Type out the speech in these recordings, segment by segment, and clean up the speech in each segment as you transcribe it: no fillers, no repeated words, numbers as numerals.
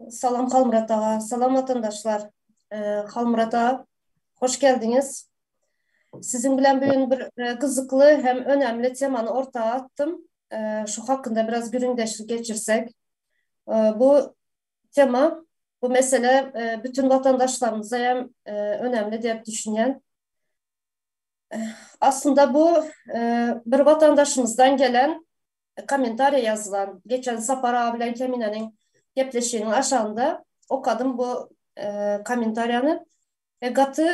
Salam Halmyrat aga, salam watandaşlar. Halmyrat aga, hoş geldiňiz. Siziň bilen bu gün bir gyzykly hem önemli temany orta atdym. Şu hakynda biraz gürrüňdeşlik geçirsek. Bu tema, bu mesele bütün watandaşlarymyza hem önemli diýip düşünýän. Aslynda bu bir watandaşymyzdan gelen kommentariýa ýazylan. Geçen Sapar aga bilen Kemineniň gepleşiginiň aşagynda okadym bu kommentariýany we gaty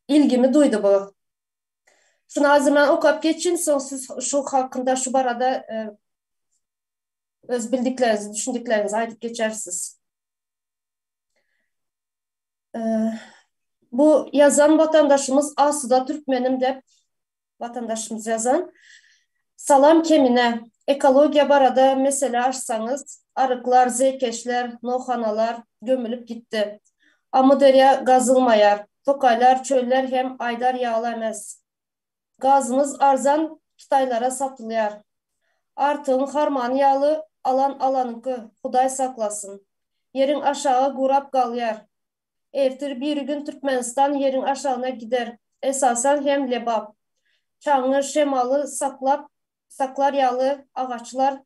ilgimi duýdy bu. Şuny azir men okap geçin, soň siz şu hakynda, şu barada öz bildikleriňizi, düşündikleriňizi aýdyp geçersiz. Bu ýazan watandaşymyz Asuda Türkmenim dep Watandaşymyz ýazan. Salam Kemine. Ekologiýa barada mesele açsaňyz, aryklar, zeýkeşler, nohanalar gömülip gitdi. Amyderýa gazylmaýar. Tokaýlar, çöller hem aýdar ýaly emes. Gazymyz arzan kitaýlara satylýar. Artygyň harmany ýaly alan alanyňky, Hudaý saklasyn. Ýeriň aşagy gurap galýar. Ertir birigün Türkmenistan ýeriň aşagyna gider, esasan hem Lebap. Çaňy, şemaly saklap saklar ýaly agaçlar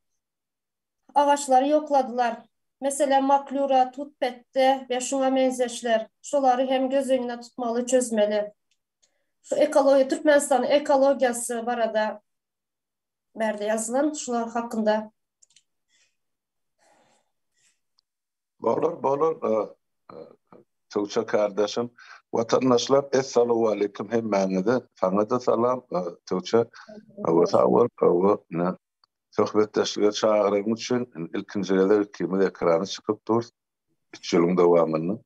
agaçlary ýokladylar. Meselem maklýura, tut petde we şuňa meňzeşler. Şolary hem göz öňüne tutmaly çözmeli. Şu ekologiýa Türkmenistanyň ekologiýasy barada bärde ýazylan şular hakynda. Bolar bolar Tugça kardeşim. Watandaşlar Essalawaleýkim hemmäňize. Saňa-da salam Tugça. Hawa sag bol. Hawa ine söhbetdeşlige çagyryň üçin ilkinji gezek ikimiz ekrana çykyp durus. Üç ýylyň dowamynda.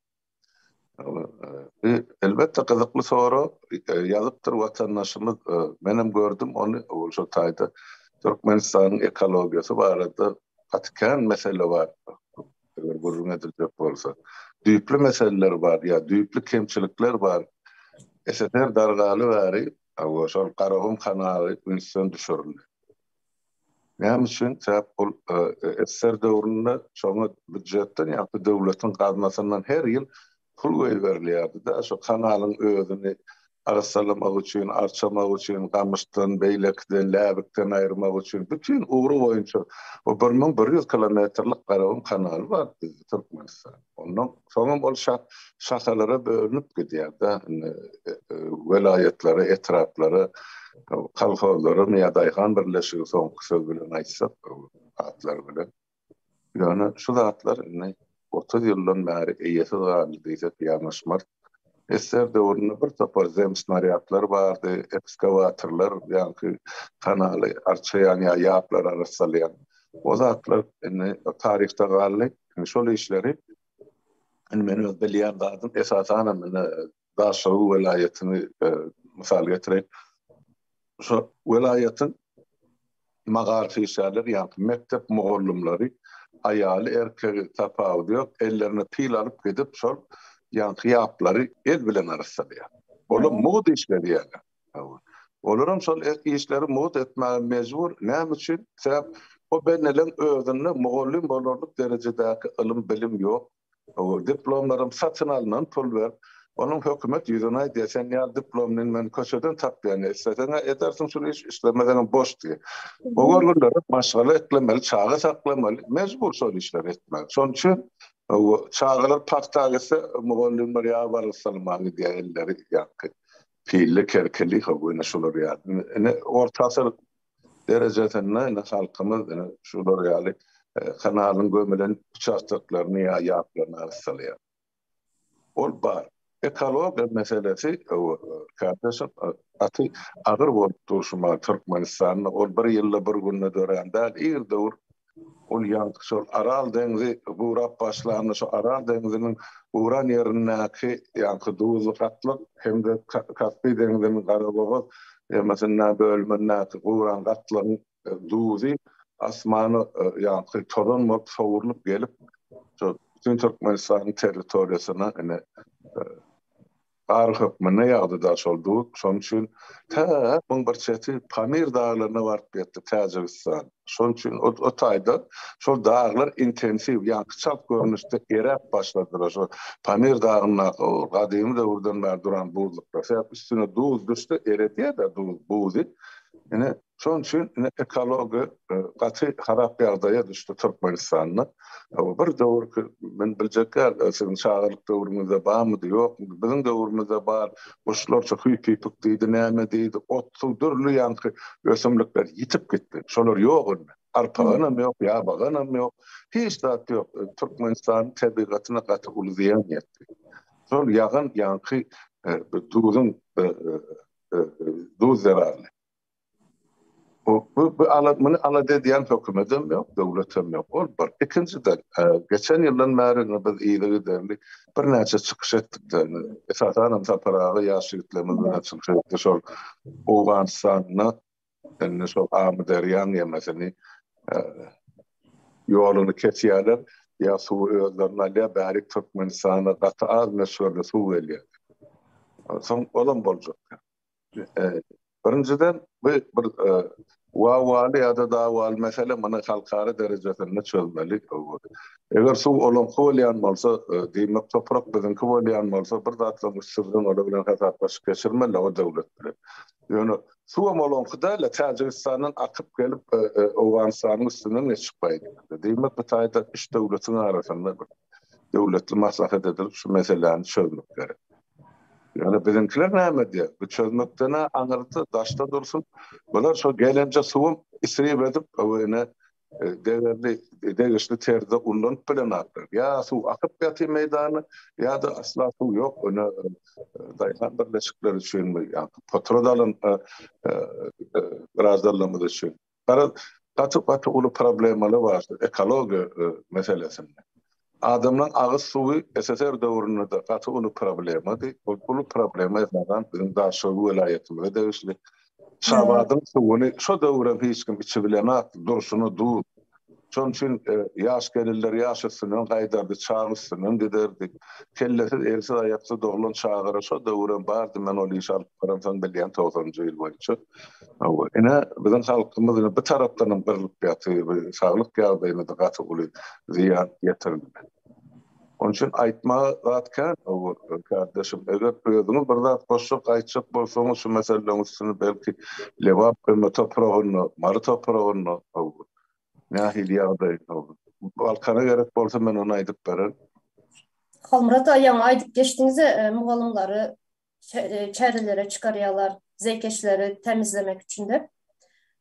Elbetde gyzykly sorag ýazypdyr watandaşymyz. Menem gördüm ony ol şo taýda Türkmenistanyň ekologiýasy barada gaty kän mesele bar. Eger gürrüň ediljek bolsa. Düýpli meseleler bar ýa düýpli kemçilikler bar. SSR dargaly bäri şol Garagum kanaly ünsden düşürildi. Näme üçin? Sebäp ol SSR döwründe şoňa býujetden ýa-da döwletiň gaznasyndan her ýyl pul goýberilýärdi-de, şo kanalyň özüni arassalamak üçin, arçamak üçin, gamyşdan, beýlekiden, läbikden aýyrmak üçin, bütin ugry boýunça o 1100 kilometrlik Garagum kanaly bar bizde Türkmenistanda. Ondan soňam ol şahalara bölünip gidýär-de, indi welaýatlara, etraplara, kolhozlara ýa daýhan birleşigi soňky söz bilen aýtsak, atlary bilen. Ýöne şu zatlar indi 30 ýyldan bäri eýesiz galdy diýsek ýalňyşmarys. SSR döwründe bir topar zemsnarýadlar bardy, ekskawatorlar, ýaňky kanaly arçaýan ýa ýaplary arassalaýan. O zatlar indi taryhda galdy. Indi şol işleri indi men öz bilýän zadym esasanam indi Daşoguz welaýatyny mysal getireýin. Şo welaýatyň magaryf işgärleri ýagny mekdep mugallymlary aýaly erkegi tapawudy ýok ellerine pil alyp gidip şol ýaňky ýaplary el bilen arassalaýar. Olar mugt işledýärler. Olaram şol işleri mugt etmäge mejbur. Näme üçin? Sebäp o bendeleň özünde mugallym bolarlyk derejedäki ylym-bilim ýok. Diplomlaram satyn alnan pul berip. Onuň hökümet ýüzüne aýdýar, sen ýaly diplomly men köçeden tapýan, isleseň-ä edersiň şul işi, islemeseňem boş diýýär. O görgüliler maşgala eklemeli, çaga saklamaly, mejbur şol işleri etmäge. Şonuň üçin çagalar pagta gitse, mugallymlar ýag barlyk gidýär elleri ýaňky. Pilli, kerkeli, hawa, ine şular ýaly. Ine, orta asyr derejesinde ine halkymyz ine şular ýaly kanalyň gömülen uçastoklaryny ýa ýaplaryny arassalaýar. Ol bar. Ekologiýa meselesi, kardeşim, gaty agyr bolup dur şu mahal Türkmenistanda. Ol bir ýylda, bir günde dörän däl. Ir döwür Ol ýaňky şol Aral deňzi gurap başlanda şo Aral deňziniň guran ýerindäki ýaňky duzly gatlak hem-de Kaspi deňziniň Garabogaz ýemasynda bölümindäki guran gatlagyň duzy asmana ýaňky tozan bolup sowrulyp gelip şo bütin Türkmenistanyň territoriýasyna ine. Gar hökmünde ýagdy-da şol duz. Şonuň üçin tä muň bir çeti Pamir daglaryna baryp ýetdi, Täjigistan. Şonuň üçin o taýda şol daglar intensiw, ýaňky çalt görnüşde eräp başladylar. Şol Pamir dagyndaky o gadymy döwürden bäri duran buzluklar. Sebäp üstüne duz düşse eredýär-de duz buzy. Ine, şonuň üçin ine ekologiýa gaty harap ýagdaýa düşdi Türkmenistanda. Bir döwürki men biljek däl, siziň çagalyk döwrüňizde barmydy, ýokmydy? Biziň döwrümizde bar. Guşlarça hüý-pipik diýdi, näme diýdi, ot-suw dürli ýaňky ösümlikler ýitip gitdi. Şolar ýok indi. Arpaganam ýok, ýabaganam ýok. Hiç zat ýok. Türkmenistanyň tebigatyna gaty uly zyýan ýetdi. Şol ýagan ýaňky duzuň duz zerarly. Bu, bu, bu ala, muny alada edýän hökümetem ýok, döwletem ýok. Ol bir. Ikinjiden, e, geçen ýyldan bäri biz yzygiderli birnäçe çykyş etdik. Esasan hem Sapar aga ýaş ýigitlerimiz bilen çykyş etdi. Şol Owganystanda indi şol Amyderýaň ýemesini e, ýoluny kesýärler, ýa suwy özlerine alýar, bärik Türkmenistana gaty az möçberde suw gelýär. Soň olam boljak. Birinjiden, bu bir wawwaly ýa-da dawaly mesele, muny halkara derejesinde çözmeli. Eger suw olaňky bolýan bolsa, diýmek toprak biziňki bolýan bolsa, bir zatlaryň üsti bilen olar bilen hasaplaşyk geçirmeli o döwlet bilen. Ýöne suwam olaňky däl-de, Täjigistandan akyp gelip, Owganystanyň üstünden geçip gaýdýar. Diýmek, bu taýda üç döwletiň arasynda bir döwletli maslahat edilip, şu meseläni çözmek gerek. Ýöne biziňkiler näme edýär? Bu çözmekden-ä aňyrda, daşda dursun. Bular şo gelenje suwam isrip edip, ine, degerli, degişli terzde ullanyp bilenoklar. Ýa suw akyp ýatyr meýdanda, ýa-da asla suw ýok. Ine, daýhan birleşikleri üçinmi, ýa potrat alan graždanlarymyz üçin. Garaz, gaty gaty uly problemalar bar şu ekologiýa meselesinde. Adamlaryň agyz suwy SSR döwründe-de gaty uly problemady. Ol uly problema esasan biziň Daşoguz welaýatymyza degişli. Şabadyň suwuny şo döwürem hiç kim içibilenokdy, durşuna duz. Şonuň üçin ýaş gelinler ýaş üstünden gaýdardy, çaga üstünden giderdi. Kellesiz, elsiz, aýaksyz doglan çagalar şo döwürem bardy, men ol işi alyp baramsoň bilýän togsanynjy ýyl boýunça. Hawa, ine, biziň halkymyz ine bu tarapdan hem gyrlyp ýatyr, bu saglyk ýagdaýyna-da gaty uly zyýan ýetirildi. Onuň üçin aýtmaga zat kän, hawa, kärdeşim, eger özüňiz bir zat goşjak, aýtjak bolsaňyz şu meseleleriň üstüne belki Lebap emme topragynda, Mary topragynda, hawa, nähili ýagdaý, hawa, Balkana gerek bolsa men ony aýdyp bererin. Halmyrat aga, ýaňy aýdyp geçdiňiz-ä, mugallymlary çärelere çykarýarlar, zeýkeşleri tämizlemek üçin dep.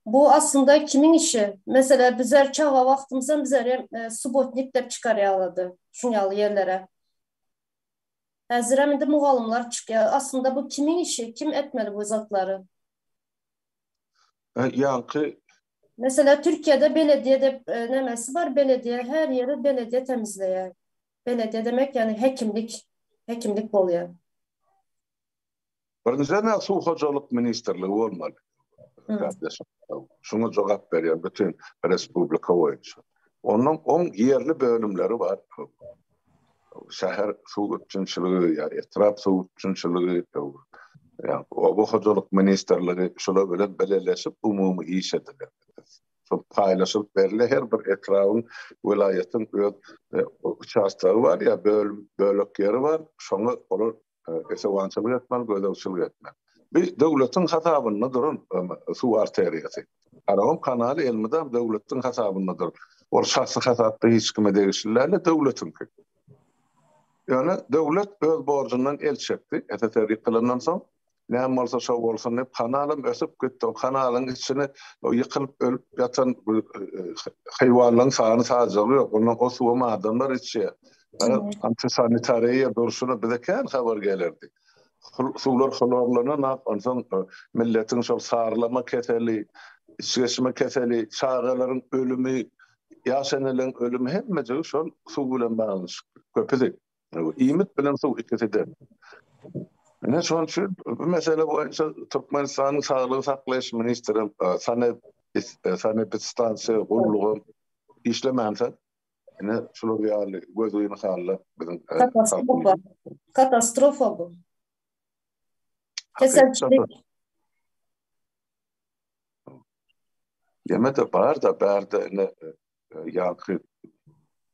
Bu aslynda kimiň işi? Meselem, bizler çaga wagtymyzam bizleri subotnik dep çykarýarlardy şuň ýaly ýerlere. Häzirem indi mugallymlar çykýar. Aslynda bu kimiň işi? Kim etmeli bu zatlary? Ýaňky Meselem, Türkiýede belediýe dep nemesi bar, belediýe her ýeri belediýe temizleýär. Belediýe demek ýagny hekimlik, hekimlik bolýar. Birinjiden suw hojalyk ministrligi bolmaly. Kardeşim, şuňa jogap berýän bütün respublika boýunça. Ondan oň ýerli bölümleri bar. Şäher suw üpjünçiligi ýa etrap suw üpjünçiligi, ýa oba hojalyk ministrligi şular bilen bileleşip umumy iş edilýär. Şol paýlaşylyp berilýär. Her bir etrabyň, welaýatyň öz uçastogy bar ýa bölüm, bölek ýeri bar. Şoňa olar esewançylyk etmeli, gözegçilik etmeli. Bu döwletiň hasabynda duran suw arteriýasy. Garagum kanaly elmydam döwletiň hasabynda dur. Ol şahsy hasapda hiç kime degişli däl, döwletiňki. Ýöne döwlet öz borjundan el çekdi, SSR ýykylandan soň. Näme bolsa şo bolsun diýip, kanalam ösüp gitdi. O kanalyň içini o ýykylyp ölüp ýatan haýwanlaryň sany sajagy ýok. Ondan o suwam adamlar içýär. Antisanitariýa durşuna bize kän habar gelerdi. Suwlar hlorlanan, onsoň milletiň şol sarlama keseli, içgeçme keseli, çagalaryň ölümi, ýaş eneleriň ölümi hemmejigi şol suw bilen baglanyşykly. Köpüsi. Iýmit bilen suw ikisi-de. Ine şonuň üçin bu mesele boýunça Türkmenistanyň Saglygy saklaýyş ministri sanepidstansiýa gullugy işlemänsoň, ine şular ýaly gözgyny halda biziň Katastrofa. Katastrofa bu. Keselçilik. Ýene-de bar-da, bärde ine ýaňky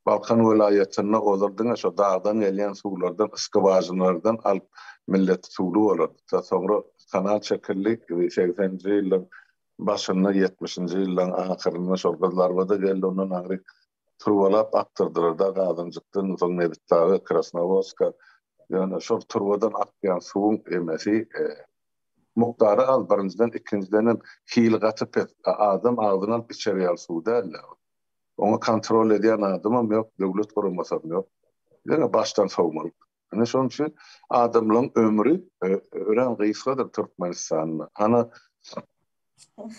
Balkan welaýatynda ozal diňe şo dagdan gelýän suwlardan, skwažinalardan alyp millet suwly bolardy. Soňra kanal çekildi, segseninji ýyllaryň başynda, ýetmişinji ýyllaryň ahyrynda şol Gyzlarbada geldi, ondan aňryk turbalap akdyrdylar-da Gazanjykdan, soň Nebitdaga, Krasnowodska. Ýöne şol turbadan akýan suwuň emesi mukdary az birinjiden, ikinjidenem hili gaty pes. Adam agzyna alyp içer ýaly suw däl-de ol. Oňa kontrol edýän adamam ýok, döwlet guramasam ýok. Diňe başdan sowmalyk. Ine şonuň üçin adamlaryň ömri örän gysgadyr Türkmenistanda. Hana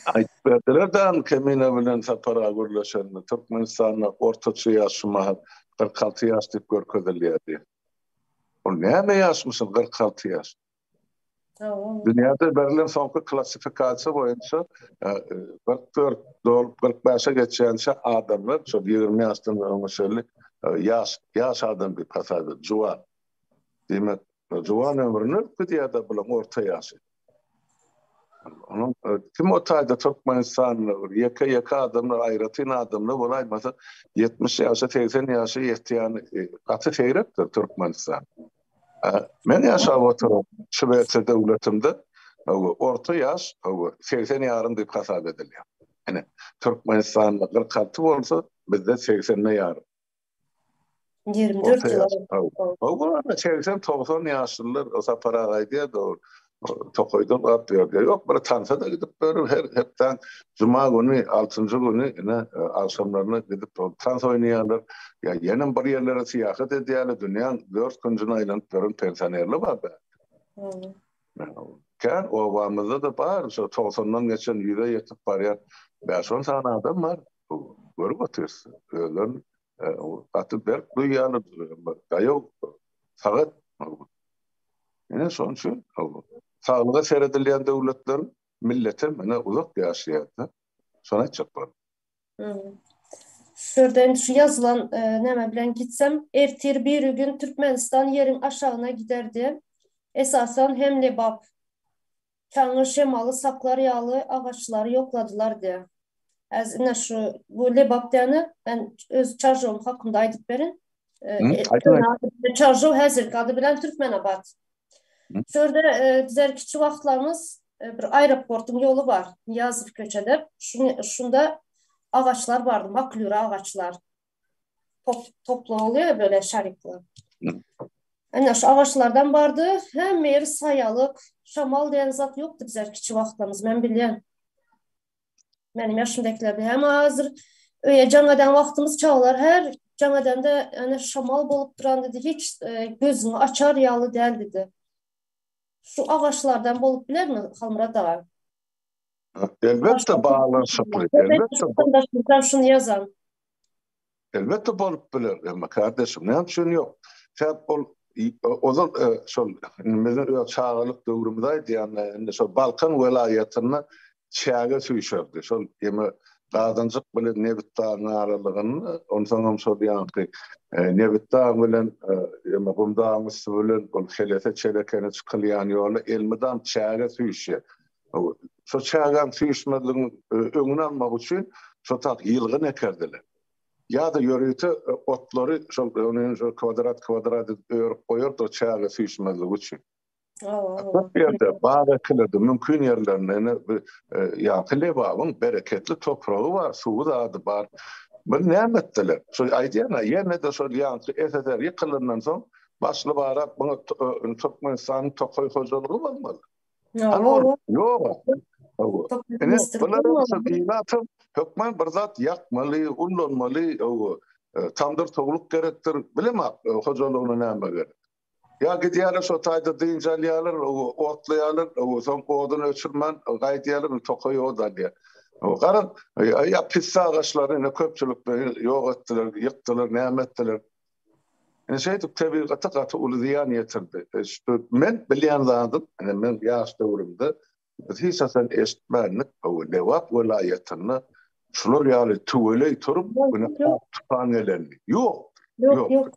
aýdyp berdiler-dä Kemine bilen Sapar aga gürleşende, Türkmenistanda ortaça ýaş şu mahal 46 ýaş diýip görkezilýär diýip. Ol näme ýaşmyşyn 46 ýaş? Dünýäde berlen soňky klassifikasiýa boýunça 44 dolup 45-e geçýänçä adamlar şol 20 ýaşdan öňe çenli ýaş ýaş adam diýip hasap edilýär, juwan. Diýmek, juwan ömrüni ölüp gidýär-de bularyň orta ýaşy. Onuň kim o taýda Türkmenistanda bir ýeke-ýeke adamlar, aýratyn adamlar bolaýmasa 70 ýaşa, 80 ýaşa ýetýän gaty seýrekdir Türkmenistanda. Men ýaşap oturan Şwesiýa döwletinde orta ýaş 80 ýarym diýip hasap edilýär. Ine, Türkmenistanda 46 bolsa, bizde 80 ýarym. 24 ýyl. Hawa, 80-90 ýaşlylar Sapar aga aýdýardy, tokaýda gap ýördi. Ýok, bir tansa-da gidip ýörür, her hepdäň juma güni, altynjy güni ine agşamlaryna gidip tans oýnaýarlar. Ýa ýenem bir ýerlere syýahat edýärler, dünýäň dört künjüne aýlanyp ýören pensionerler bar bärde. Kän obamyzda-da bar, şo togsandan geçen, ýüze ýetip barýan bäş-on sany adam bar. Görüp otyrys. Özlerini gaty berk duýýarlar, daýaw, sagat. Ine şonuň üçin saglyga seredilýän döwletleriň milletem ine uzak ýaşaýar-da. Şony aýtjak boldum. Şu ýerden şu ýazylan näme bilen gitsem, ertir birigün Türkmenistan ýeriň aşagyna gider diýen. Esasan hem Lebap. Çaňy şemaly saklar ýaly agaçlary ýokladylar diýen. Äz ine şu bu Lebap diýeni men öz Çarjowym hakynda aýdyp berin. Çarjow häzirki ady bilen Türkmenabat. Şu ýerde bizler kiçi wagtlarymyz bir aeroportyň ýoly bar, Nyýazow köçede. Şunda agaçlar bardy, maklýura agaçlar. Top toply bolýar böyle şarikli. Ine şu agaçlardan bardy. Hemme ýeri saýalyk. Şamal diýen zat ýokdy bizler kiçi wagtlarymyz, men bilýän. Meniň ýaşymdakylar hem hazir öýe jaň eden wagtymyz çagalar her jaň edende ene şamal bolup duran dedi hiç e, gözüňi açar ýaly däl dedi. Şu agaçlardan bolup bilermi Halmyrat aga? Elbetde baglanyşykly. Elbetde. Şuny ýazan. Elbetde bolup biler, emma kardeşim näme üçin ýok? Sebäp ol ozal şol biziň öz çagalyk döwrümizi aýdýan, indi şol Balkan welaýatynda çäge süýşerdi. Şol eme Gazanjyk bilen Nebitdagyň aralygynda, onsoňam şol ýaňky Nebitdag bilen eme Gumdagyň üsti bilen ol Helese Çelekene çykylýan ýola elmydam çäge süýşýär. Şo çägäň süýşmezliginiň öňüni almak üçin şo tak ýylgyn ekerdiler. Ýa-da ýörite otlary şol şol kwadrat-kwadrat edip örüp goýardylar çäge süýşmezligi üçin. Köp ýerde bag ekilirdi, mümkin ýerlerinde ine ýaňky Lebabyň bereketli topragy bar, suwy zady bar. Bir näme etdiler? Şo aýdýan-a, ýene-de şol ýaňky SSR ýykylandan soň başly-barat muňa Türkmenistanyň tokaý hojalygy bolmaly. Ýok. Ine, bular ilatyň hökman bir zat ýakmaly, ullanmaly, tamdyr towluk gerekdir, bilemok hojalygyna näme gerek. Ýa gidýärler şo taýda dynç alýarlar, otlaýarlar, soň oduny öçürmän gaýdýarlar, tokaý ot alýar. Garaz, ýa pisse agaçlaryny ine köpçülikleýin ýok etdiler, ýykdylar, näme etdiler. Ine şeýdip tebigata gaty uly zyýan ýetirdi. Men bilýän zadym, ine men ýaş döwrümde biz hiç haçan eşitmändik, Lebap welaýatynda şular ýaly tüweleý turup, ine tupan gelenini. Ýok. Ýok, ýok.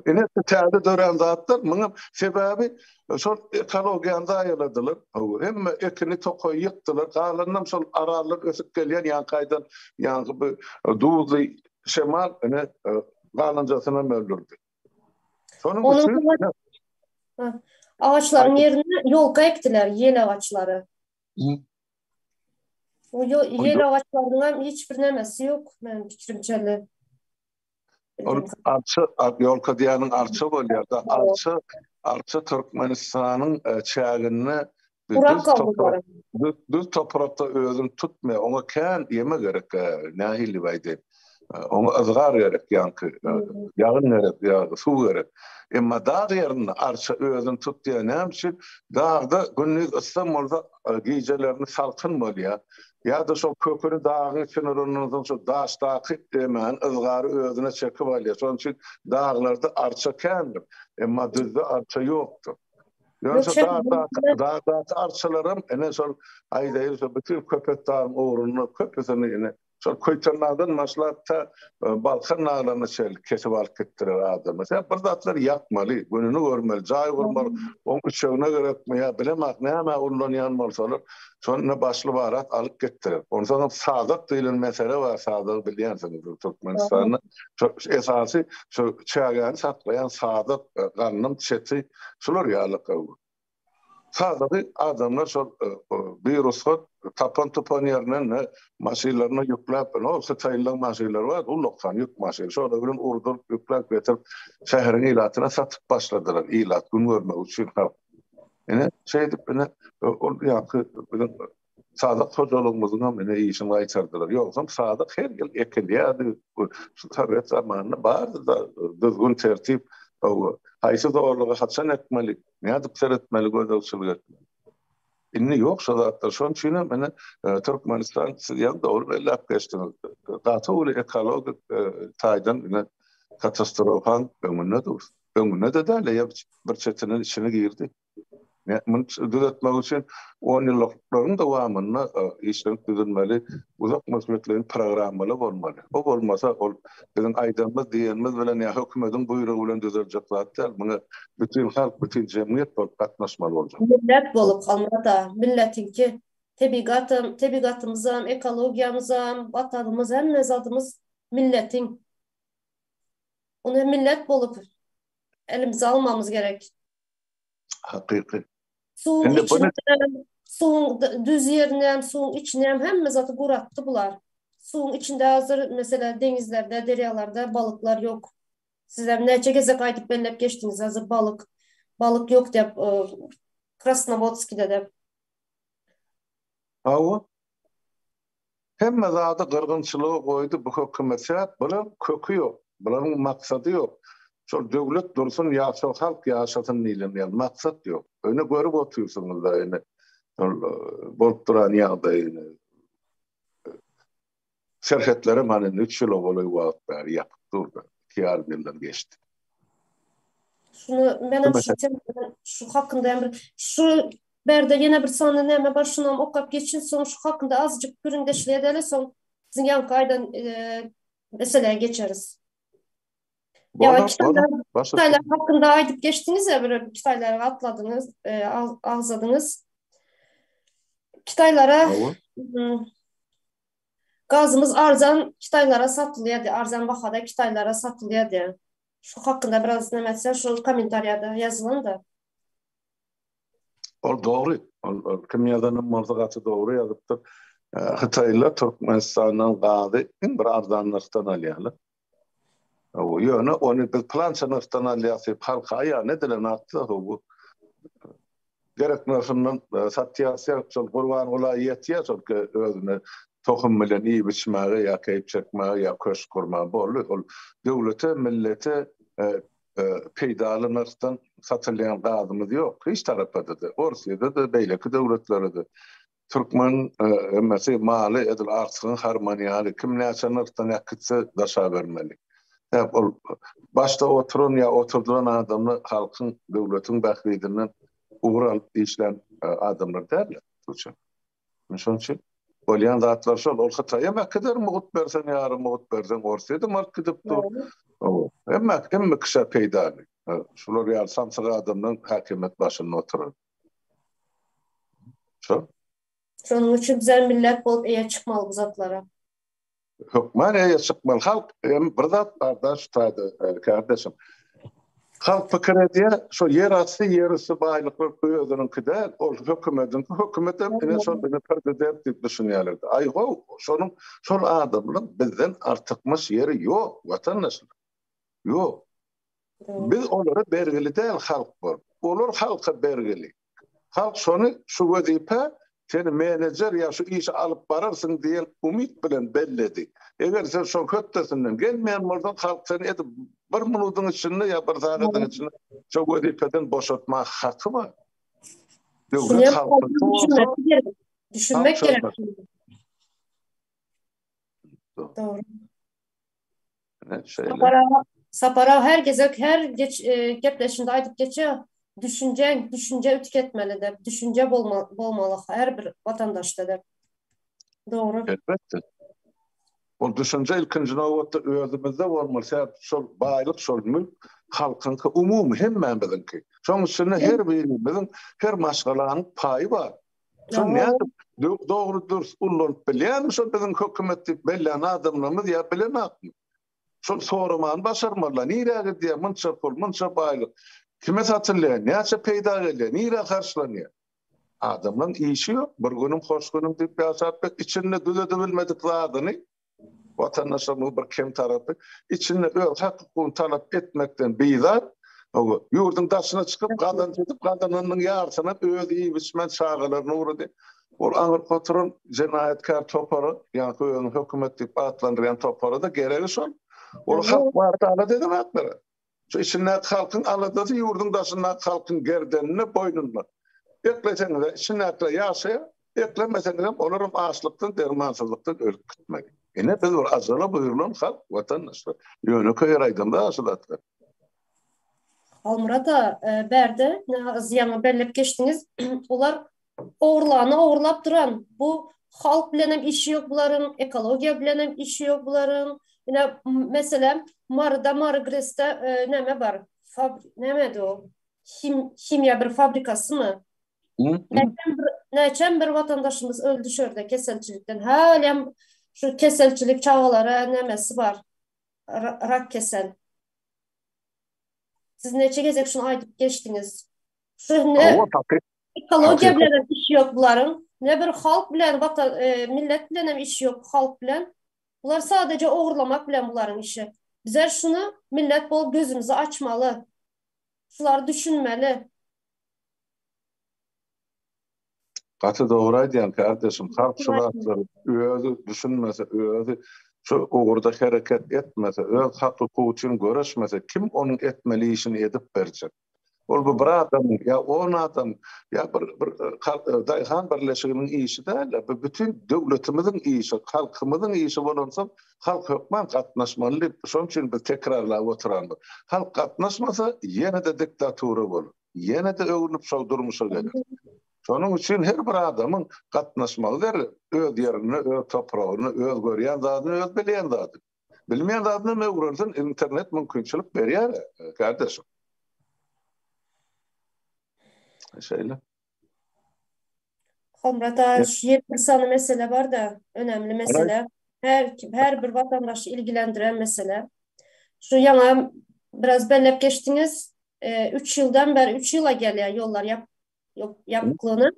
Ine täze dörän zatlar, munuň sebäbi şol ekologiýany zaýaladylar. Hemme ekini tokaýy ýykdylar. Galanynam şol arallar ösüp gelýän ýaňky aýdan ýaňky bu duzly şemal ine galanjasynam öldürdi. Şonuň üçin agaçlaryň ýerine ýolka ekdiler, ýel agaçlary. O ýel agaçlarynyň hem hiç bir nemesi ýok, meniň pikirimçe. Ol arça, ýolka diýýäniň arça bolýar-da. Arça, arça Türkmenistanyň e, çäginde düz toprak, düz toprakda özüni tutmaýar. Oňa kän ýeme gerek, e, nähili aýdaýyn. E, oňa yzgar gerek, ýaňky ýagyn gerek, ýa suw gerek. Emma dag ýerinde arça özüni tutýar. Näme üçin? Dagda gündiz yssam bolsa, gijelerini salkyn bolýar. Ýa-da şol köküni dagyň içine urandan soň şol daşdaky emäni, yzgary özüne çekip alýar. Şonuň üçin daglarda arça kändir. Emma düzde arça ýokdur. Ýöne şol dagdaky, dagdaky arçalaram ine şol aýdaýyn şol bütin Köpetdagyň ugrunda köpüsini ine Şol Köýtendagdan başlap ta Balkan daglaryna çenli kesip alyp gitdiler adamlar. Sen bir zatlar ýakmaly, gününi görmeli, jaý gurmaly, oň üçegine gerekmi ýa bilemok nämä ullanýan bolsalar, şony başly barat alyp gitdiler. Onsoňam sazak diýlen mesele bar, sazagy bilýänsiňiz Türkmenistanda. Şo esasy şo çägäni saklaýan sazak, gandym çeti şular ýaly. Sazagy adamlar şol birusgat tapan-tupan ýerinden maşynlaryna ýükläp, ol hytaýlylaryň maşynlary bar, ullakan ýük maşyny, şolar bilen urduryp, ýükläp getirip, şäheriň ilatyna satyp başladylar, ilat gün görmek üçin halk. Ine, şeýdip, ine, ol ýaňky biziň Sazak hojalygymyzyň hem ine işini gaýtardylar. Ýogsam sazak her ýyl ekilýärdi. Şu sowet zamanynda bardy-da düzgün tertip. Haýsy zorlugy haçan ekmeli, nädip seretmeli, gözegçilik etmeli. Indi ýok şo zatlar. Şonuň üçin hem ine Türkmenistan siz ýaňy dogry belläp geçdiňiz. Gaty uly ekologik taýdan ine katastrofaň öňünde dur. Öňünde-de däl, eýýäm bir çetinden içine girdi. Muny düzetmek üçin onýyllyklaryň dowamynda işlenip düzülmeli uzak möhletleýin programmalar bolmaly. O bolmasa, ol biziň aýdanymyz, diýenimiz bilen ýa hökümetiň buýrugy bilen düzeljek zat däl. Muňa bütin halk, bütin jemgyýet bolup gatnaşmaly boljak. Millet bolup, Halmyrat aga, milletiňki. Tebigatam, tebigatymyzam, ekologiýamyzam, Watanymyz, hemme zadymyz milletiň. Ony millet bolup elimize almamyz gerek. Hakyky. Suwuň içine, suwuň düz ýerine, suwuň içine hemme zady guratdy bular. Suwuň içinde hazir mesela deňizlerde, derýalarda balyklar ýok. Sizler näçe gezek aýdyp belläp geçdiňiz hazir balyk, balyk ýok diýip, Krasnowodskide diýip. Hawa. Hemme zady gyrgynçylyga goýdy bu hökümet sebäp bularyň köki ýok bularyň maksady ýok şol döwlet dursun ýa şol halk ýaşasyn diýlen ýaly maksat ýok ine görüp otyrsyňyzda ine şol bolup duran ýagdaýyny serhetlerem hany indi üç ýyla golaý wagt bäri ýapyk durda iki ýarym ýyldan geçdi. Şunu menem şu şu hakynda hem bir şu berde ýene bir sany näme bar şunam okap geçin soň şu hakynda azajyk gürrüňdeşlik edeli soň siziň ýaňky aýdan e, meselä geçeris. Ýa Kitaýlar hakynda aýdyp geçdiňiz ya bir Kitaýlara atladyňyz, e, agzadyňyz. Kitaýlara gazymyz arzan Kitaýlara satylýar, arzan bahada Kitaýlara satylýar. Şu hakynda biraz näme etseň şu kommentariýada ýazylan-da. Ol dogry. Ol kim ýazanam bolsa gaty dogry ýazypdyr. Hytaýlylar Türkmenistandan gazy iň bir arzan nyrhdan alýarlar. Ýöne ony biz pylança nyrhdan alýarys diýip halka aýan edilen zatlar bu. Gerek nyrhyndan satýarys ýa şol Gurbangula ýetýär şol özüne tohum bilen iýip içmäge ýa keýp çekmäge ýa köşk gurmaga boldy. Ol döwlete, millete peýdaly nyrhdan satylýan gazymyz ýok hiç tarapa-da, Orsýede-de, beýleki döwletlere-de. Türkmen hemmesi maly edil artygyň harmany ýaly kim näçe nyrhdan äkitse daşabermeli. Sebäp ol başda oturan ýa oturdylan adamlar halkyň, döwletiň bähbidinden ugur alyp işlän adamlar däldir. Şonuň üçin bolýan zatlar şol. Ol Hytaýam äkider mugt berseň, ýarym mugt berseň, Orsýedem alyp gidip dur. Hawa. Hemme hemme kişä peýdaly. Şular ýaly samsyk adamlaryň häkimiýet başynda oturan. Şo. Şonuň üçin bizem millet bolup eýe çykmaly bu zatlara. Hökman eýe çykmaly. Halk hem bir zat bar-da şu taýda kardeşim. Halk pikir edýär, şo ýer asty, ýer üsti baýlyklar özüniňki däl, ol hökümediňki, hökümetem ine şol bizi prezident diýip düşünýärler. Aý how, şonuň şol adamlaryň bizden artykmaç ýeri ýok, watandaşlar. Ýok. Biz olara bergili däl halk bolup. Olar halka bergili. Halk şony şu wezipä seni menejer ýa şu işi alyp bararsyň diýen umyt bilen belledi. Eger sen şoň hötdesinden gelmeýän bolsaň, halk seni edip bir minudyň içinde ýa bir sagadyň içinde şo wezipeden boşatmaga haky bar. Döwlet halkyňky bolsa, düşünmek gerek. Dogry. Sapar aga, Sapar aga her gezek her geç e, gepleşinde aýdyp geçýär. Düşünje, düşünje ütük etmeli dep, düşünje bolma, bolmaly her bir watandaşda dep. Dogry. Elbetde. Ol düşünje ilkinji nobatda özümizde bolmaly. Sebäp şol baýlyk, şol mülk halkyňky, umumy hemmämiziňki. Şonuň içinde her birimiziň, her maşgalanyň paýy bar. Şol nädip dogry dürs ullanyp bilýärmi şol biziň hökümet diýip bellän adamlarymyz ýa bilenakmy? Şol soramany başarmalylar. Nirä gidýär munça pul, munça baýlyk? Kime satylýar? Näçe peýda gelýär? Nirä harçlanýar? Adamlaryň işi ýok. Bir günüm hoş günüm diýip ýaşap, içinde düzedebilmedik zadyny Watandaşlarymyzyň bir kem tarapy, içinde öz hak-hukugyny talap etmekden bizar, hawa, ýurduň daşyna çykyp, gazanç edip, gazananynyň ýarysynam özi iýip-içmän çagalaryna ugrady. Ol aňyrky oturan jenaýatkär topara, ýaňky özüni hökümet diýip atlandyrýan topara-da geregi şol. Ol halk barada alada edenoklar. Şu içindäki halkyň aladasy ýurduň daşyndaky halkyň gerdeninde, boýnunda. Ekleseňiz-ä içindäkiler ýaşaýar, eklemeseňizem olaram açlykdan, dermansyzlykdan ölüp gitmeli. Ine biz bir ajala buýrulan halk, watandaşlar. Ýönekeý ýer aýdamda şu zatlar. Halmyrat aga, bärde ýaňy belläp geçdiňiz, olar Ogurlany ogurlap duran bu halk bilenem işi ýok bularyň, ekologiýa bilenem işi ýok bularyň. Ine, meselem, Maryda, Mary GRES-de e, näme bar? Fab nämedi o? Him himiýa bir fabrikasymy? Näçem bir, näçem bir watandaşymyz öldü şörde keselçilikden. Hälem şu keselçilik çagalara nämesi bar? Rak kesel. Siz neçe gezek şuny aýdyp geçdiňiz. Şu ne ekologiýa bilen hem işi ýok bularyň. Ne bir halk bilen, watan, e, millet bilen hem işi ýok halk bilen. Bular sadece ogurlamak bilen bularyň işi. Bizler şuny millet bolup gözümizi açmaly. Şulary düşünmeli. Gaty dogry aýdýaň kardeşim. Halk şu zatlary özi düşünmese, özi şu ugurda hereket etmese, öz hak-hukugy üçin göreşmese, kim onuň etmeli işini edip berjek? Ol bu bir adamyň ýa on adam ýa bir bir daýhan birleşiginiň işi däl-de, bu bütin döwletimiziň işi, halkymyzyň işi bolansoň, halk hökman gatnaşmaly diýip, şonuň üçin biz tekrarlap oturandyr. Halk gatnaşmasa, ýene-de diktatura bolar. Ýene-de öwrülip şol durmuşa geler. Şonuň üçin her bir adamyň gatnaşmagy zerur. Öz ýerinde, öz topragynda, öz görýän zadyny, öz bilýän zadyny. Bilmeýän zadyny hem öwrensin, internet mümkinçilik berýär, kardeşim. Şeýle. Halmyrat aga, şu ýene bir sany mesele bar-da, önemli mesele. Her her bir watandaşy ilgilendiren mesele. Şu ýaňa biraz belläp geçdiňiz. 3 ýyldan bäri 3 ýyla gelýär ýollar ýap ýapyklygyna.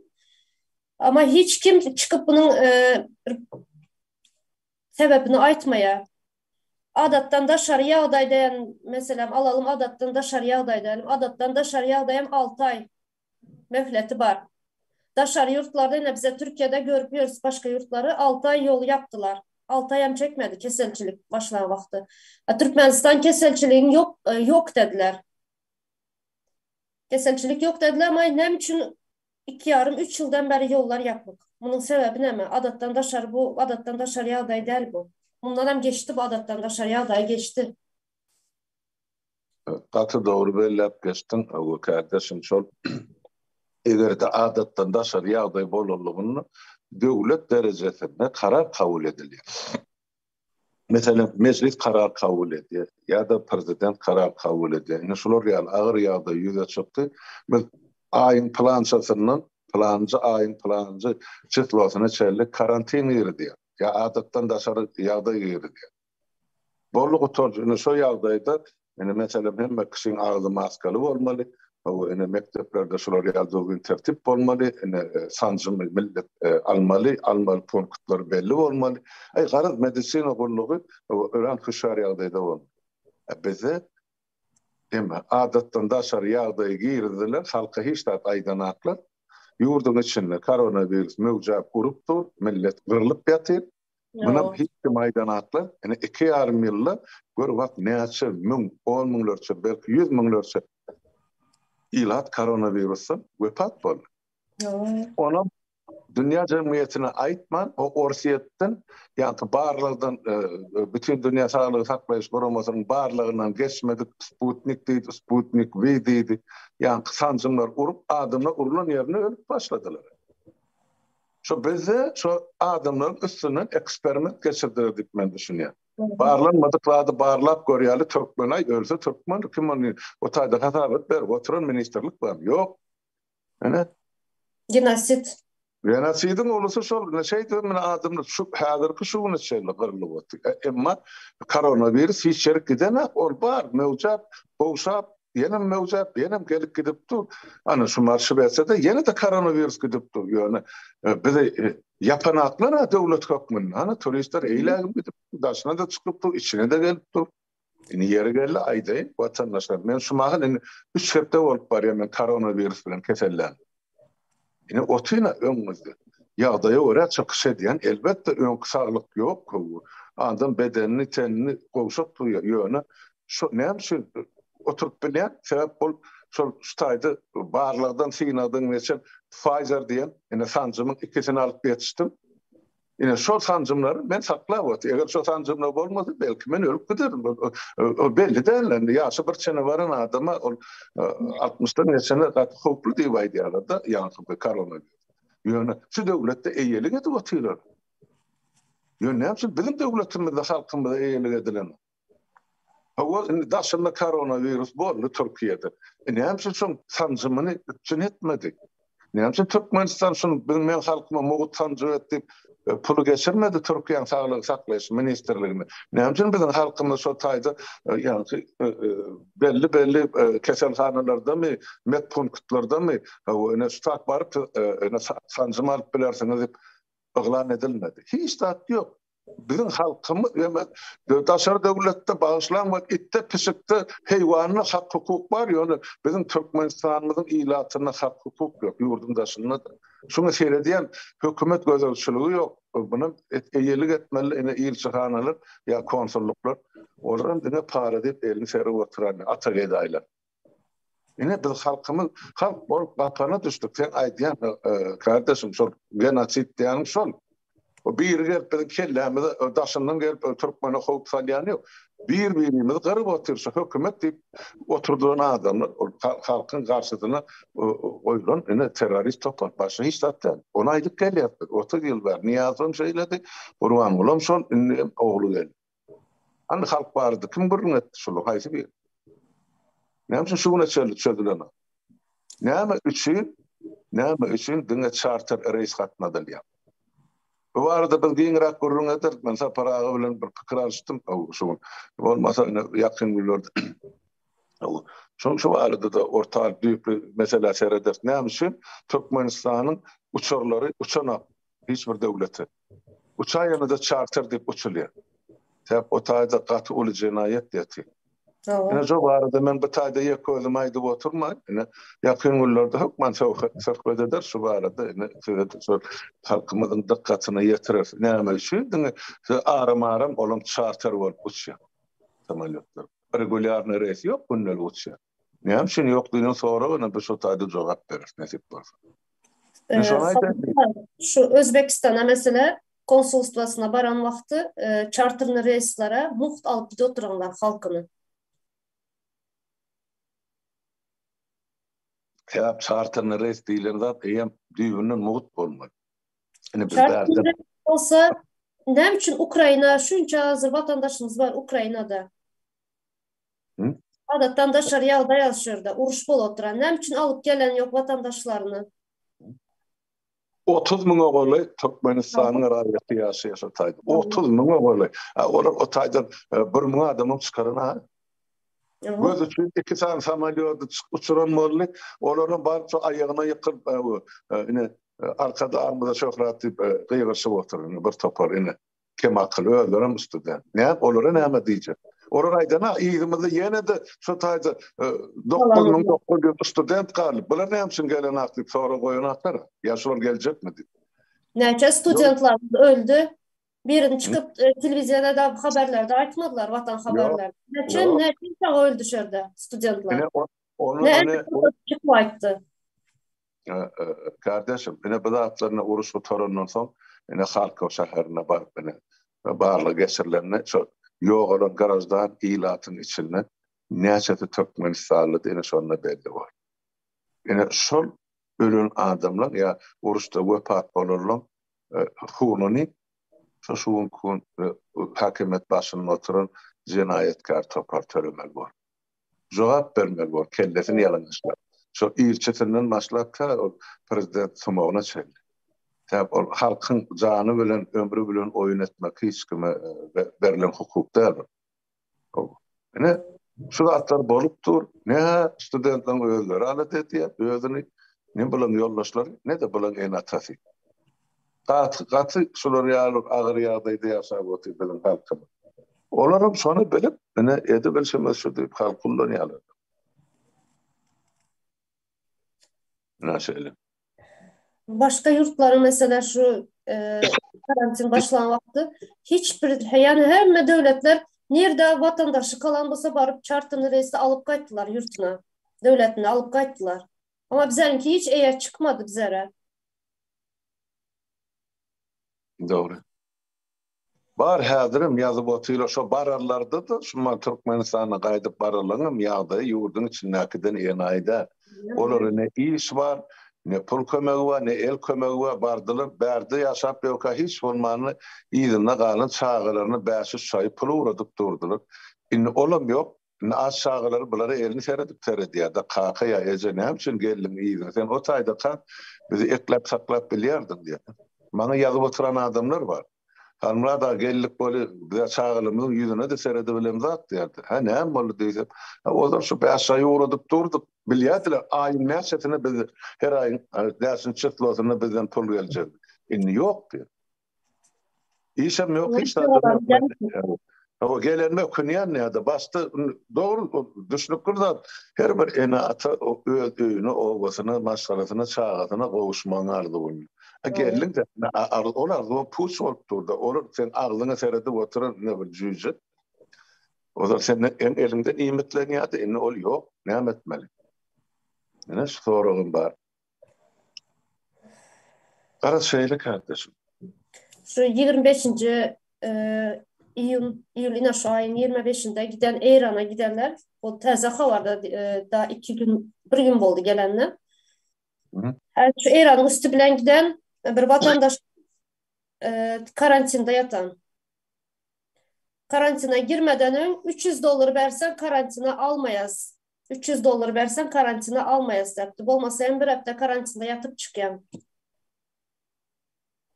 Ama hiç kim çykyp bunuň bir sebäbini aýtmaýar. Adatdan daşary ýagdaý diýen, meselem, alalym adatdan daşary ýagdaý diýelim. Adatdan daşary ýagdaýam 6 aý möhleti bar. Daşary ýurtlarda ine bize Türkiýede görüp ýörüs başga ýurtlary 6 aý ýoly ýapdylar. 6 aýam çekmedi keselçilik başlan wagty. A Türkmenistan keselçiligiň ýok e, ýok dediler. Keselçilik ýok dediler, ama näme üçin iki ýarym, üç ýyldan bäri ýollar ýapyk? Munuň sebäbi näme? Adatdan daşary bu adatdan daşary ýagdaý däl bu. Mundanam geçdi bu adatdan daşary ýagdaý geçdi. Gaty dogry belläp geçdiň Awa kardeşim şol egerde adatdan daşary ýagdaý bolanlygynda döwlet derejesinde karar kabul edilýär. Meselem, mejlis karar kabul edýär ýa-da prezident karar kabul edýär. Indi şular ýaly agyr ýagdaý ýüze çykdy. Biz aýyň pylançasyndan pylanjy aýyň pylanjy çislosyna çenli karantin girizýär ýa adatdan daşary ýagdaý girizýär. Boldy gutardy. Indi şo ýagdaýda indi meselem hemme kişiň agzy maskaly bolmaly. Hawa ine mekdeplerde şular ýaly düzgün tertip bolmaly. Ine sanjymy millet almaly, almaly punktlar belli bolmaly. Aý garaz medisina gullugy örän hüşgär ýagdaýda bolmaly. A bizde Emma adatdan daşary ýagdaýy girizdiler, halka hiç zat aýdanaklar. Ýurduň içinde koronawirus möwjäp urup dur, millet gyrlyp ýatyr. Munam hiç kim aýdanaklar. Ine iki ýarym ýylda gör bak näçe müň, on müňlerçe, belki ýüz müňlerçe ilat koronawirusdan wepat boldy. Onam dünýä jemgyýetine aýtman, o Orsýetden, ýagny barlagdan, Bütindünýä Saglygy Saklaýyş Guramasynyň barlagyndan geçmedik Sputnik diýdi, Sputnik V diýdi, ýagny sanjymlar urup, adamlar urlan ýerinde ölüp başladylar. Şo bizde şo adamlaryň üstünden eksperiment geçirdiler diýip men düşünýän. Barlanmadyk zady barlap görýäli türkmen aý ölse türkmen kim ony o taýda hasabat berip oturan ministrlik barmy? Ýok. Ine. Genosid. Genosidiň ulusy şol. Ine şeýdibem ine adamlar şu häzirki şu güne çenli gyrlyp otyr. E, emma koronawirus hiç ýerik gidenak, ol bar, möwjäp, gowşap, ýenem möwjäp, ýenem gelip gidip dur. Ana şu mar Şwesiýada ýene-de koronawirus gidip dur. Ýöne e, bizi e, ýapanaklar-a döwlet hökmünde. Ana turistler eýlägem gidip, daşyna-da çykyp dur, içine-de gelip dur. Indi ýeri geldi aýdaýyn, watandaşlar, men şu mahal indi üç hepde bolup barýar men koronawirus bilen kesellän. Indi otyryn öňüňizde. Ýagdaýa görä çykyş edýän, elbetde öňki saglyk ýok, adam bedenini, tenini gowşak duýýar, ýöne şu näme üçin oturyp bilýän, sebäp ol şol şu taýda barlagdan, synagdan geçen Pfizer diýen ine sanjymyň ikisini alyp ýetişdim. Ine şol sanjymlary men saklap otyr. Eger şo sanjymlar bolmasa, belki men ölüp giderin. O belli däl indi. Ýaşy bir çene baran adama ol 60-dan geçene gaty howply diýip aýdýarlar-da, ýaňky bu koronawirus. Ýöne şu döwletde eýelik edip otyrlar. Ýöne näme üçin biziň döwletimizde halkymyza eýelik edilenok? Hawa, indi daşynda koronawirus boldy Türkiýede. E, näme üçin şoň sanjymyny üpjün etmedi? Näme üçin Türkmenistan şuny biziň men halkyma mugt sanjym et diýip e, puly geçirmedi Türkiýäniň Saglygy saklaýyş ministrligine? Näme üçin biziň halkymyz şo taýda e, ýagny e, belli-belli keselhanalardamy, medpunktlardamy, hawa, ine şu tak baryp ine sanjym alyp bilersiňiz diýip yglan edilmedi. Hiç zat ýok. Biziň halkymyz ýa daşary döwletde bagyşlaň we itde pişikde heýwanda hak hukuk bar ýöne biziň Türkmenistanymyzyň ilatynda hak hukuk ýok ýurduň daşynda da. Şuňa seredýän hökümet gözegçiligi ýok. Muny eýelik etmeli ine ilçihanalar ýa konsulluklar. Olaram diňe para diýip elini serip oturan ata gedaýlar. Ine biz halkymyz halk bolup gapana düşdük. Sen aýdýan e, kardeşim şol genosid diýýäniň şol. O biri gelip biziň kellämize daşyndan gelip türkmene howp salýan ýok. Bir-birimizi gyryp otyr şu hökümet diýip oturdylan adamlar ol halkyň garşysyna goýlan ine terrorist topar başga hiç zat däl. Ony aýdyp gelýäris biz 30 ýyl bäri. Nyýazow şeýledi, Gurbangulam şol, indi hem ogly geldi. Hany halk barada kim gürrüň etdi şular haýsy biri? Näme üçin şu güne çenli çözülenok? Näme üçin näme üçin diňe çarter reýs gatnadylýar? Bu barada biz giňräk gürrüň ederis. Men Sapar aga bilen bir pikir alyşdym şu gün. Bolmasa ine ýakyn günlerde Şoň şu barada-da orta düýpli meselä serederis. Näme üçin Türkmenistanyň uçarlary uçanok hiç bir döwlete? Uçaýanda-da çarter diýip uçulýar. Sebäp o taýda gaty uly jenaýat ýatyr. Ine şo barada men bu taýda ýeke özüm aýdyp oturmaýyn. Ine ýakyn günlerde hökman söhbet ederis şu barada. Ine size-de şol halkymyzyň dykgatyna ýetireris. Näme üçin diňe aram-aram olam çarter bolup uçýar samolýotlar. Regulýarnyý reýs ýok gündelik uçýar. Näme üçin ýok diýen soraga ine biz şo taýda jogap bereris nesip bolsa. Şu Özbekistana mesele konsulstwasyna baran wagty e, çarterli reýslere mugt alyp gidip oturanlar halkyny. Sebäp çarterli reýs diýlen zat eýýäm düýbünden mugt bolmaly. Ine biz bärde bolsa. Näme üçin Ukraina şunça hazir watandaşymyz bar Ukrainada? Adatdan daşary ýagdaý al şu ýerde, uruş bolup oturan. Näme üçin alyp gelen ýok watandaşlaryny? 30 müňe golaý Türkmenistanyň raýaty ýaşaýar şo taýda. 30 müňe golaý. Olar o taýdan 1 müň adamam çykaran ha. Göz üçin iki sany samolýody uçuran boldy. Olaryň baryp şo aýagyna ýykylyp, ine Arkadagymyza şöhrat diýip gygyryşyp otyr ine bir topar ine. Kemakyl özlerem student. Näme olara näme diýjek? Olar aýdana yzymyzda ýene-de şo taýda 9900 student galdy. Bular näme üçin gelenak diýip sorag goýanaklar. Ýa şular geljekmi diýip. Näçe studentler öldi? Birini çykyp telewiziýada da haberlerde aýtmadylar, watan haberler. Näçe näçe çaga öldi şu ýerde studentler? Ine ony çykyp aýtdy. Kardeşim, ine bu zatlaryny uruş gutarandan soň, ine Harkow şäherine baryp ine barlag geçirilende şo ýogalan graždan ilatyň içinde näçesi türkmenistanlydy ine şonda belli boldy. Ine şol ölen adamlar ýa uruşda wepat bolanlaryň hununy şo şu günki gün häkimiýet başynda oturan jenaýatkär topar tölemeli boldy. Jogap bermeli bor, kellesini ýalaňaçlap. Şol ilçisinden başlap tä ol prezident sumagyna çenli. Sebäp ol halkyň jany bilen, ömri bilen oýun etmek hiç kime berlen hukuk däldir. Ine, şu zatlar bolup dur. Ne studentleriň özleri alada edýär özüni, ne bulaň ýoldaşlary, ne-de bulaň ene-atasy. Gaty, gaty şular ýaly agyr ýagdaýda ýaşap otyr biziň halkymyz. Olaram şony bilip, ine, edibilşimiz şu diýip halky ullanýarlar. Ine şeýle. Başga ýurtlaryň mesela şu e, karantin başlan wagty hiç bir ýani hemme döwletler nirde watandaşy kalan bolsa baryp çarterli reýsde alyp gaýtdylar ýurtuna. Döwletine alyp gaýtdylar. Amma bizlerinki hiç eýe çykmady bizlere. Dogry. Bar häzirem ýazyp otyrlar şo bararlarda-da şu ma Türkmenistana gaýdyp bararlaryňam ýagdaýy ýurduň içindäkiden enaýy däl. Olara ne iş bar, ne pul kömegi bar, ne el kömegi bar. Bardylar bärde ýaşap ýörkä hiç bolmanda yzynda galan çagalaryna bäş-üç şaýy pul ugradyp durdular. Indi olam ýok. Indi aç çagalary bulara elini seredip seredýär-de, kaka ýa eje näme üçin geldiň yzyna, sen o taýdaka bizi ekläp-saklap bilýärdiň diýýär. Maňa ýazyp oturan adamlar bar. Halmyrat aga geldik weli biz-ä çagalarymyzyň ýüzüne-de seredibilemzok diýýärdi. Hä näme boldy diýsem, hä ozal şu bäş aý ugradyp durduk, bilýärdiler aýyň näçesine biz her aýyň näçinji çyslosynda bizden pul geljegini. Indi ýok diýýär. Işem ýok, hiç zat ýok. Hawa, gelenime ökünýän ýa-da başda dogry düşnükli zat. Her bir ene-ata öz öýüne, obasyna, maşgalasyna, çagasyna gowuşmagyň arzuwynda. A geldiň-de, ol arzuw puç bolup dur-da. Olar seň agzyňa seredip oturan ine bir jüýje. Ozal senden eliňden iýmitlenýärdi, indi ol ýok. Näme etmeli? Ine şu soragym bar. Garaz şeýle kardeşim. Şu 25-nji e, iýun, iýul ine şu aýyň 25-inde giden Eýrana gidenler, o täze habarda e, da 2 gün, bir gün boldy gelenler. Şu Eýranyň üsti bilen giden bir watandaş e, karantinde ýatan. Karantina girmeden öň 300 dollar bersen karantina almaýas. 300 dollar berseň karantina almaýas däpdi. Bolmasa hem bir hepde karantinda ýatyp çykýaň.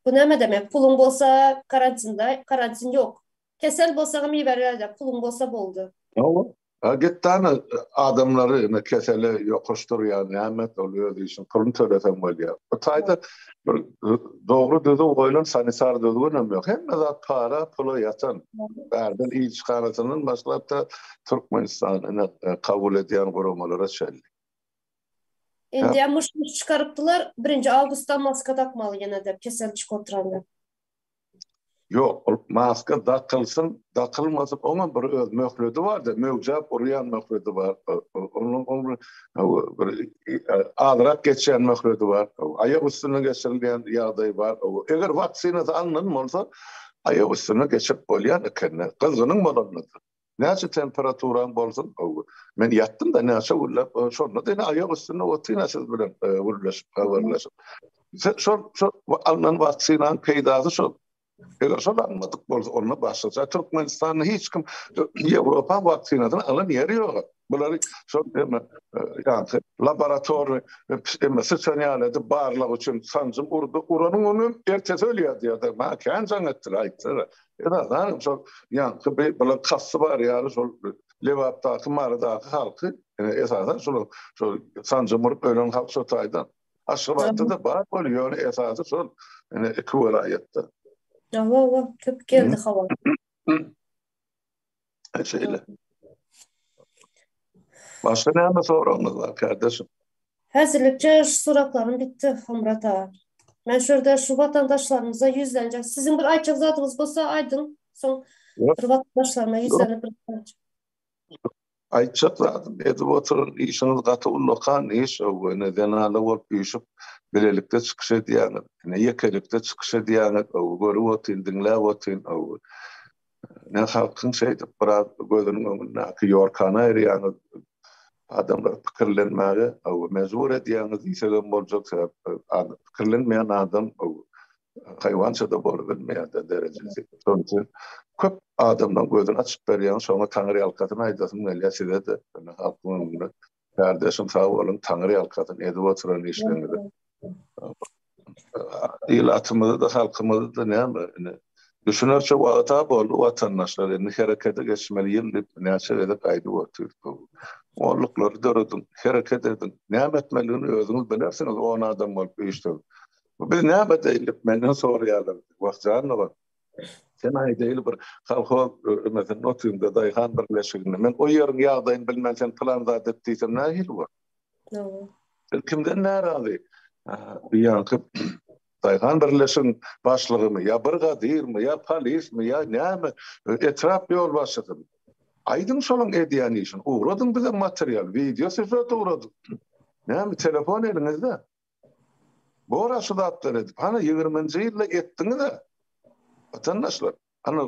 Bu näme demek? Puluň bolsa karantinda, karantin ýok. Kesel bolsaňam iberýärler, puluň bolsa boldy. Hawa. A gitdana adamlary ine kesele ýokuşdyrýar, näme ol öz işin puluny töleseň bolýar. Bu taýda bir dogry düzüw goýlan sanitar düzgünem ýok. Hemme zat para, pula ýatan. Bärden ilçihanasyndan başlap-da Türkmenistany kabul edýän guramalara çenli. Indi hem myş-myş çykarypdylar, birinji awgustdan maska dakmaly ýene-de kesel çykyp oturanda. Ýok, ol maska dakylsyn, dakylmasyn, oňam bir öz möhledi bar-da, möwjäp urýan möhledi bar. Onuň ol bir azrak geçýän möhledi bar. Aýak üstüne geçirilýän ýagdaý bar. Eger waksinasy alnan bolsa, aýak üstüne geçirip bolýan ekeni. Gyzgynyň bolanda-da. Näçe temperaturaň bolsun, men ýatdym-da näçe günläp, şonda-da ýene aýak üstünde otyryn siz bilen gürleşip, habarlaşyp. Şol, şol alnan waksinanyň peýdasy şol. Eger şol almadyk bolsa, onda başgaça Türkmenistanda hiç kim Ýewropa waksinasyny alan ýeri ýok. Bulary şol eme ýa laboratoriýa eme syçan ýaly edip barlag üçin sanjym urdy. Uranyň öňem ertesi ölýär diýýärler. Maňa kän jaň etdiler, aýtdylar. Esasan şol ýaňky bir bular kasty bar ýaly şol Lebapdaky, Marydaky halky esasan şol şol sanjym urup ölen halk şo taýdan. Aşgabatda-da bar bol, ýöne esasy şol ine iki welaýatda. Hawa, hawa, köp geldi habar. Şeýle. Başga näme soragyňyz bar, kardeşim? Häzirlikçe şu soraklarym bitdi, Homrat aga. Men şu ýerde şu watandaşlarymyza ýüzlenjek. Siziň bir aýtjak zadyňyz bolsa aýdyň, soň bir watandaşlaryma ýüzlenip bir Aýtjak zadym, edip oturan işiňiz gaty ullakan iş, ine zenanlar bolup üýşüp bilelikde çykyş edýäňiz, ine ýekelikde çykyş edýäňiz, görüp otyryn, diňläp otyryn, ine halkyň şeýdip biraz gözüniň öňündäki ýorkany aýyrýaňyz, adamlary pikirlenmäge mejbur edýäňiz diýsegem boljak, sebäp pikirlenmeýän adam haýwança-da bolubilmeýär-de derejesi. Şonuň üçin köp adamlaryň gözüni açyp berýäň, şoňa taňryýalkasyn aýdasym gelýär size-de, indi halkyň öňünde. Kärdeşim sag boluň, taňryýalkasyn edip oturan işleriňize. Ilatymyzy-da, halkymyzy-da näme, indi düşünerçe wagt-a boldy watandaşlar, indi herekete geçmeli ýyl diýip näçe gezek aýdyp otyrys. Onluklary dörediň, hereket ediň. Näme etmelidigini özüňiz bilersiňiz on adam bolup üýşseňiz. Biz näme edeýlik menden soraýarlar. Wah jan dogan. Sen aýdaýly bir kolhoz ümesinde otyryn-da daýhan birleşiginde. Men o ýeriň ýagdaýyny bilmän sen pylan zat et diýsem nähili bolar? Dogry. Sen kimden närazy? Ýaňky daýhan birleşigiň başlygymy ýa brigadirmi ýa polismi ýa näme etrap ýolbaşçysymy? Aýdyň şolaň edýän işini. Ugradyň bize material, wideo sýužet ugradyň. Näme telefon eliňizde. Bor-a şu zatlary edip. Hany ýigriminji ýylda etdiňiz-ä. Watandaşlar. Hany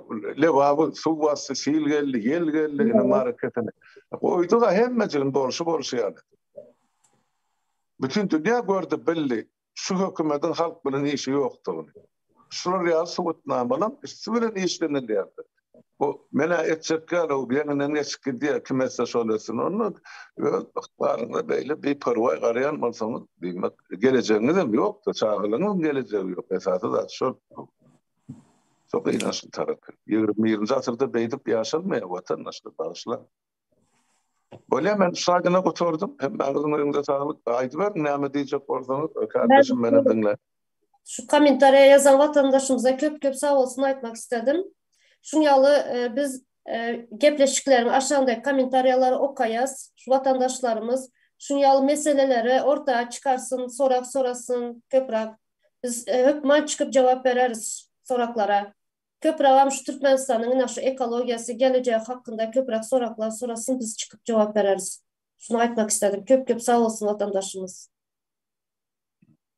Lebaby suw basdy, sil geldi, ýel geldi, ine Mary keteni. Goýdug-a hemmejigini bolşy-bolşy ýaly. Bütin dünýä gördi, bildi, şu hökümediň halk bilen işi ýokdugyny. Şular ýaly subutnamalaň üsti bilen işlenilýärdi. Bu men-ä etjek ýaly, ýeňinden geçip gidýär, kim etse şol etsin. Onda öz ykbalyňyza beýle biperwaý garaýan bolsaňyz, diýmek, gelejegiňizem ýok-da, çagalaryňyzyň gelejegi ýok. Esasy zat şol. Şo gynançly tarapy. Ýigrimi birinji asyrda beýdip ýaşalmaýar, watandaşlar, bagyşlaň. Bolýa men şu aýdyna gutardym. Hemmäňiziň öňüňize saglyk. Aýdyberiň näme diýjek bolsaňyz, kardeşim menem diňläýin. Şu kommentariýa ýazan watandaşymyza köp köp sag bolsun aýtmak istedim. Şuň ýaly biz gepleşikleriň aşagyndaky kommentariýalary okaýas. Şu watandaşlarymyz şuň ýaly meseleleri orta çykarsyn, sorag sorasyn köpräk. Biz hökman çykyp jogap bereris soraklara. Köprägem şu Türkmenistanyň ine şu ekologiýasy, gelejegi hakynda köpräk soraklar sorasyn biz çykyp jogap bereris. Şuny aýtmak istedim. Köp köp sag bolsun watandaşymyz.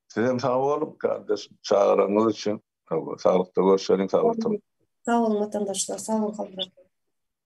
Sizem sag boluň kardeşim çagyranyňyz üçin. Saglykda görşeliň sag oturyň. Sag boluň watandaşlar sag boluň Halmyrat.